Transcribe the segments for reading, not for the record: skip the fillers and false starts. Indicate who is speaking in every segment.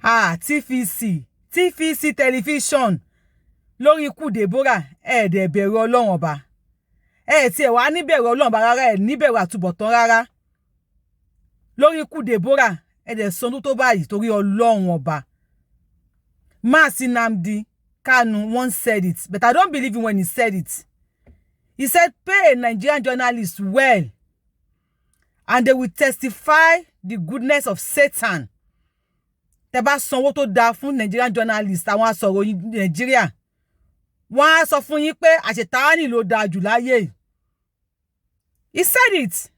Speaker 1: Ah, TVC, TVC television, lórí ikú Deborah, ẹ dẹ̀ bẹ̀rù Ọlọ́run Ọba. Ẹ tiẹ̀ wá níbẹ̀rù Ọlọ́run Ọba rárá, ẹ níbẹ̀rù àtúbọ̀tán rárá. Lórí ikú Deborah, ẹ dẹ̀ sọ tó báyìí torí Ọlọ́run Ọba. Mazi Nnamdi Kanu once said it, but I don't believe him when he said it. He said, "Pay a Nigerian journalist well and they will testify the goodness of Satan." Tẹ́ bá sanwó tó dáa fún Nigerian journalist, àwọn asọ̀ròyìn Nàìjíríà, wọ́n á sọ fún yín pé àṣetánì ló dáa jù láyé. He said it.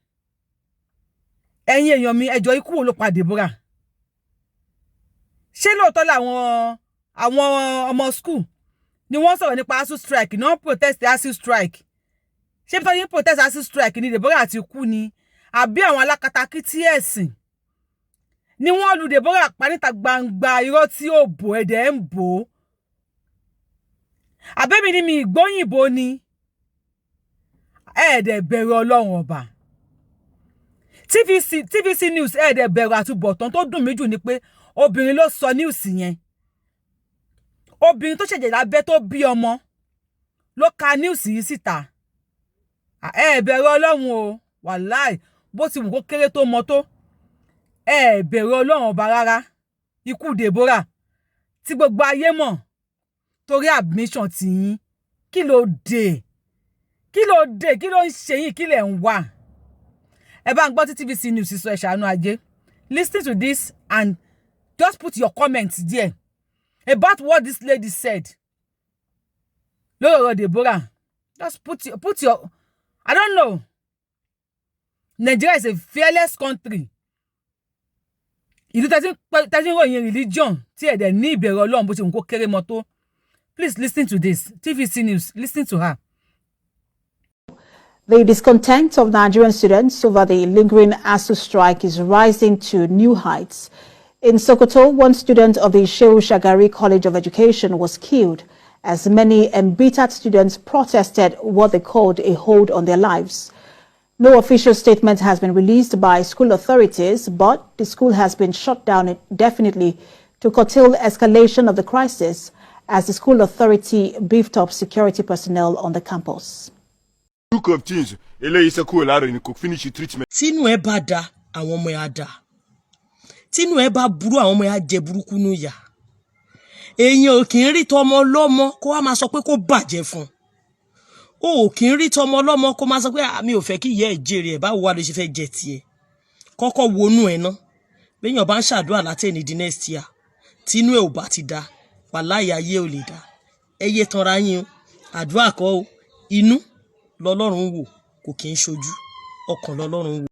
Speaker 1: Ẹ̀yin èèyàn mi, ẹjọ́, ikú wo ló pa Deborah? Ṣé lóòótọ́ làwọn àwọn ọmọ school ni wọ́n sọ̀rọ̀ nípa ASUU strike náà, protest ASUU strike? Ṣé bí wọ́n yín protest ASUU strike ni Deborah ti kú ni, àbí àwọn alákatakítí ẹ̀sìn ni wọ́n lu Deborah pa níta gbangba? Irọ́ tí ò bò, ẹ̀dẹ̀ ń bò ó. Àbẹ́mi ni mi ìgbóyìnbó ni. Ẹ̀ẹ́dẹ̀ bẹ̀rù Ọlọ́run Ọba. TVC, TVC News, ẹ̀ẹ́dẹ̀ bẹ̀rù àtúbọ̀tán. Tó dùn mí jù ni pé obìnrin ló sọ news yẹn. Obìnrin tó ṣẹ̀jẹ̀ lábẹ́, tó bí ọmọ, ló ka news yìí síta. Ẹ bẹ̀rù Ọlọ́run o. Wàláì, bó ti wù kó kéré tó mọ tó, ẹ bẹ̀rù Ọlọ́run Ọba rárá. Ikú Deborah tí gbogbo ayé mọ̀, torí admission tiyín, kí ló dé? Kí ló dé? Kí ló ń ṣe yín? Kí lẹ̀ ń wá? Ẹ bá ń gbọ́ tí TVC News sọ. Ẹ ṣàánú ajé. Listen to this and just put your comments there about what this lady said lórí ọ̀rọ̀ Deborah. Just put your, I don't know. Nigeria is a fearless country. Ìlú tẹ́tí ń ròyìn religion, tí ẹ̀dẹ̀ ní ìbẹ̀rù Ọlọ́run bó ṣe wù kó kéré mọ́ tó. Please listen to this. TVC News, listen to her.
Speaker 2: The discontent of Nigerian students over the lingering ASUU strike is rising to new heights. In Sokoto, one student of the Shehu Shagari College of Education was killed as many embittered students protested what they called a hold on their lives. No official statement has been released by school authorities, but the school has been shut down indefinitely to curtail escalation of the crisis as the school authority beefed up security personnel on the campus.
Speaker 3: Look of things eléyìí ṣe kúrò lára ẹni kò finish treatment.
Speaker 4: Tínú ẹ bá da, àwọn ọmọ ẹ á da. Tínú ẹ bá burú, àwọn ọmọ ẹ á jẹ burúkú nù yà. Èèyàn ò kì í rí tọmọ ọlọ́mọ kó wá máa sọ pé kó bàjẹ́ fún un. O ò kì í rí tọmọ ọlọ́mọ kó máa sọ pé àmì ò fẹ́ kí ìyá ẹ̀ jèrè ẹ̀. Báwo wá ló ṣe fẹ́ jẹ tiẹ̀? Kọ́kọ́ wọnú ẹ̀ ná. Béèyàn bá ń ṣàdúrà látẹ̀ní di next year, tínú ẹ̀ ò bá ti da, wàláhì, ayé ò lè da. Ẹ yé tanra yín o. Àdúrà kọ́ o. Inú lọ́lọ́run wò, kò kì í ṣojú. Ọkàn lọ́lọ́run wò.